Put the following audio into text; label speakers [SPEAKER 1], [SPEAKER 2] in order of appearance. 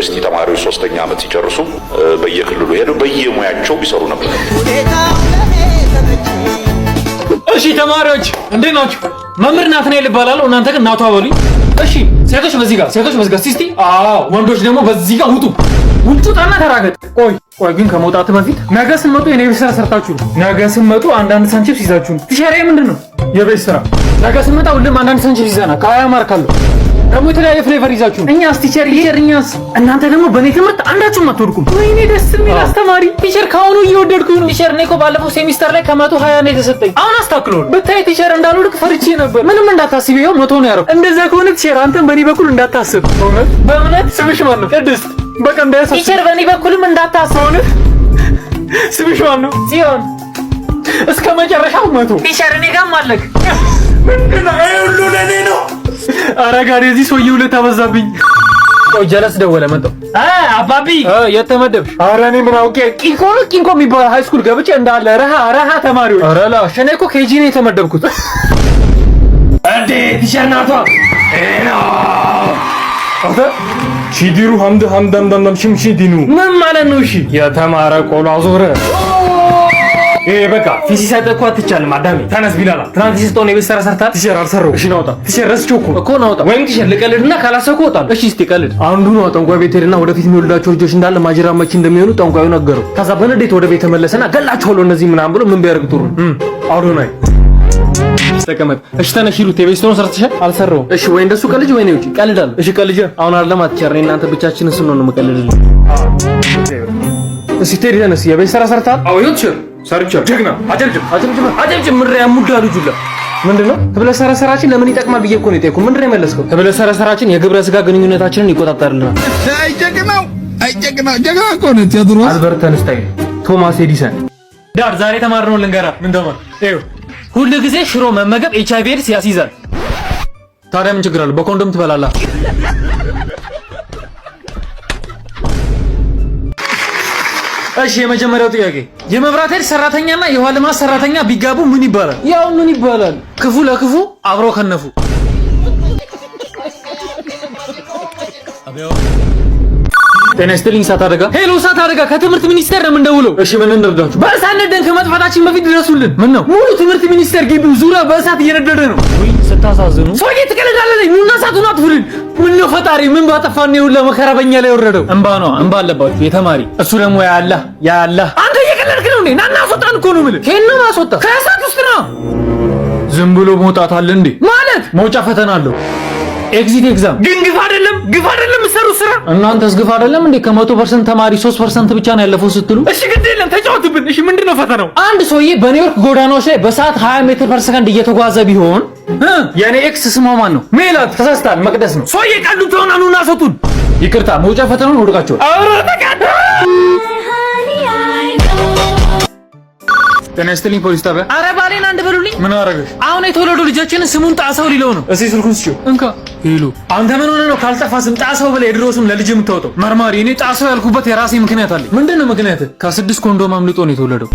[SPEAKER 1] ዩኒቨርሲቲ ተማሪዎች ሶስተኛ ዓመት ሲጨርሱ በየክልሉ ሄደው በየሙያቸው ቢሰሩ ነበር።
[SPEAKER 2] እሺ ተማሪዎች እንዴት ናችሁ? መምህር ናትናኤል እባላለሁ። እናንተ ግን ናቷ በሉኝ። እሺ ሴቶች በዚህ ጋር፣ ሴቶች በዚህ ጋር ሲስቲ። አዎ ወንዶች ደግሞ በዚህ ጋር ውጡ። ውጡ ጣና ተራገጥ። ቆይ ቆይ ግን ከመውጣት በፊት ነገ ስትመጡ የኔ ቤት ስራ ሰርታችሁ ነው። ነገ ስትመጡ አንዳንድ ሳንቺፕስ ይዛችሁ ነው። Teacher ምንድን ነው የቤት ስራ? ነገ ስንመጣ ሁሉም አንዳንድ ሳንቺፕስ ይዘና ከሀያ ማርክ አለው ደግሞ የተለያየ flavor ይዛችሁ ነው። እኛስ teacher teacher እኛስ እናንተ ደግሞ በእኔ ትምህርት አንዳችሁም አትወድቁም። ወይኔ ደስ የሚል አስተማሪ teacher፣ ከአሁኑ እየወደድኩኝ ነው። Teacher እኔ እኮ ባለፈው ሴሚስተር ላይ ከ120 ነው የተሰጠኝ። አሁን አስተካክሎ ብታይ teacher እንዳልወድቅ ፈርቼ ነበር። ምንም እንዳታስብ ይኸው 100 ነው ያደረኩት። እንደዛ ከሆነ teacher አንተም በእኔ በኩል እንዳታስብ። በእውነት በእውነት። ስምሽ ማን ነው? ቅድስት። በቃ እንዳያሳስብ። Teacher በእኔ በኩልም እንዳታስብ። እውነት ስምሽ ማን ነው? ጽዮን። እስከ መጨረሻው 100። Teacher እኔ ጋርም አለክ።
[SPEAKER 3] ምንድን ነው ይሄ ሁሉ ለእኔ ነው?
[SPEAKER 2] ኧረ ጋር የዚህ ሰውዬ ሁለት አበዛብኝ። ቆይ ጀለስ ደወለ መጣሁ። አባቢ የት ተመደብሽ? ኧረ እኔ ምን አውቄ ቂንኮ ነው ቂንኮ የሚባል high school ገብቼ እንዳለ ረሃ ረሃ ተማሪዎች። ኧረ ላሽ እኔ እኮ KG ነው የተመደብኩት።
[SPEAKER 3] እንዴ teacher ናቷ አንተ ሺዲሩ ሀምድ ሀምዳም ዳምዳም ሽምሺ ዲኑ
[SPEAKER 2] ምን ማለት ነው? እሺ
[SPEAKER 3] የተማረ ቆሎ አዞረ። ይሄ በቃ ፊት ሲሰጥ እኮ አትቻልም። አዳሜ ተነስ ቢላላ።
[SPEAKER 2] ትናንት የሰጠውን የቤት ስራ ሰርታል?
[SPEAKER 3] Teacher አልሰራሁም።
[SPEAKER 2] እሺ ናውጣ።
[SPEAKER 3] Teacher ረስቼው እኮ
[SPEAKER 2] እኮ ናውጣ።
[SPEAKER 3] ወይም teacher ልቀልድና ካላሰብኩ እወጣለሁ።
[SPEAKER 2] እሺ እስቲ ቀልድ። አንዱ ነው ጠንቋይ ቤት ሄድና ወደፊት የሚወልዳቸው ልጆች እንዳለ ማጅራት መቺ እንደሚሆኑ ጠንቋዩ ነገረው። ከዛ በንዴት ወደ ቤት ተመለሰና ገላቸዋለሁ እነዚህ ምናምን ብሎ ምን ቢያደርግ ጥሩ ነው?
[SPEAKER 3] አዶናይ
[SPEAKER 2] ተቀመጥ። እሺ ተነሽ ሂሩት፣ የቤት ስራውን ሰርተሻል? አልሰራሁም። እሺ ወይ እንደሱ ቀልጅ ወይ ነው ውጪ። ቀልዳለሁ። እሺ ቀልጅ። አሁን አይደለም አትቸር፣ እኔ እናንተ ብቻችንን ስንሆን ነው የምቀልድልህ። እሺ ቴዲ ተነስ፣ የቤት ስራ ሰርተሃል?
[SPEAKER 3] አዎ ይኸው teacher ሰርቻለሁ። ጀግና አጨብጭብ፣
[SPEAKER 2] አጨብጭብ፣
[SPEAKER 3] አጨብጭብ። ምሬ ሙዳ ልጁላ
[SPEAKER 2] ምንድነው ህብለ ሰረሰራችን ለምን ይጠቅማል ብዬ እኮ ነው የጠየኩህ። ምንድነው የመለስከው? ህብለ ሰረሰራችን የግብረ ስጋ ግንኙነታችንን ይቆጣጠርልናል።
[SPEAKER 4] አይ ጀግናው፣ አይ ጀግናው፣ ጀግና እኮ ነው ቴዎድሮስ።
[SPEAKER 2] አልበርት አንስታይን፣ ቶማስ ኤዲሰን። Dad ዛሬ የተማርነውን ልንገራ። ምን ተማር? ይኸው ሁል ጊዜ ሽሮ መመገብ HIV AIDS ያስይዛል። ታዲያ ምን ችግር አለው? በኮንዶም ትበላላ። እሺ የመጀመሪያው ጥያቄ የመብራት ኃይል ሰራተኛና የውሃ ልማት ሰራተኛ ቢጋቡ ምን ይባላል? ያው ምን ይባላል? ክፉ ለክፉ አብሮ ከነፉ። ጤና ይስጥልኝ። እሳት አደጋ። Hello፣ እሳት አደጋ ከትምህርት ሚኒስቴር ነው የምንደውለው። እሺ ምን እንርዳችሁ? በእሳት ነደን ከመጥፋታችን በፊት ድረሱልን። ምን ነው? ሙሉ ትምህርት ሚኒስቴር ግቢው ዙሪያ በእሳት እየነደደ ነው። ውይ ስታሳዝኑ። ሰውዬ ትቀልዳለህ። ኑና እሳቱን አጥፉልን። ምን ነው ፈጣሪ፣ ምን ባጠፋን ነው ሁላ መከራ በእኛ ላይ ወረደው? እንባ ነው እንባ አለባችሁ የተማሪ እሱ ደግሞ ያአላህ ያአላህ። አንተ እየቀለድክ ነው እንዴ? ናና አስወጣን እኮ ነው የምልህ። ከየት ነው ማስወጣ? ከእሳት ውስጥ ነው። ዝም ብሎ መውጣት አለ እንዴ? ማለት መውጫ ፈተና አለው። Exit exam
[SPEAKER 3] ግን ግፍ አይደለም፣ ግፍ አይደለም የምትሰሩት ስራ።
[SPEAKER 2] እናንተስ ግፍ አይደለም እንዴ? ከ100% ተማሪ 3% ብቻ ነው ያለፈው ስትሉ።
[SPEAKER 3] እሺ ግድ የለም ተጫወትብን። እሺ ምንድነው ፈተናው?
[SPEAKER 2] አንድ ሰውዬ በኒውዮርክ ጎዳናዎች ላይ በሰዓት 20 ሜትር per ሰከንድ እየተጓዘ ቢሆን የኔ ex ስሟ ማን ነው? ሜላት። ተሳስታል፣ መቅደስ ነው።
[SPEAKER 3] ሰውዬ ቀልዱን ተውና ኑና አስወጡን።
[SPEAKER 2] ይቅርታ መውጫ ፈተናውን ወድቃቸዋል።
[SPEAKER 3] ኧረ ተቃ
[SPEAKER 2] ጤና ይስጥልኝ ፖሊስ ጣቢያ። አረ ባሌን አንድ በሉልኝ። ምን አረገሽ? አሁን የተወለዱ ልጃችንን ስሙን ጣሰው ሊለው ነው። እስኪ ስልኩን ስጪው። እንካ። Hello፣ አንተ ምን ሆነህ ነው ካልጠፋ ስም ጣሰው ብለህ የድሮ ስም ለልጅ የምታወጣው? መርማሪ፣ እኔ ጣሰው ያልኩበት የራሴ ምክንያት አለኝ። ምንድን ነው ምክንያት? ከስድስት ኮንዶም አምልጦ ነው የተወለደው።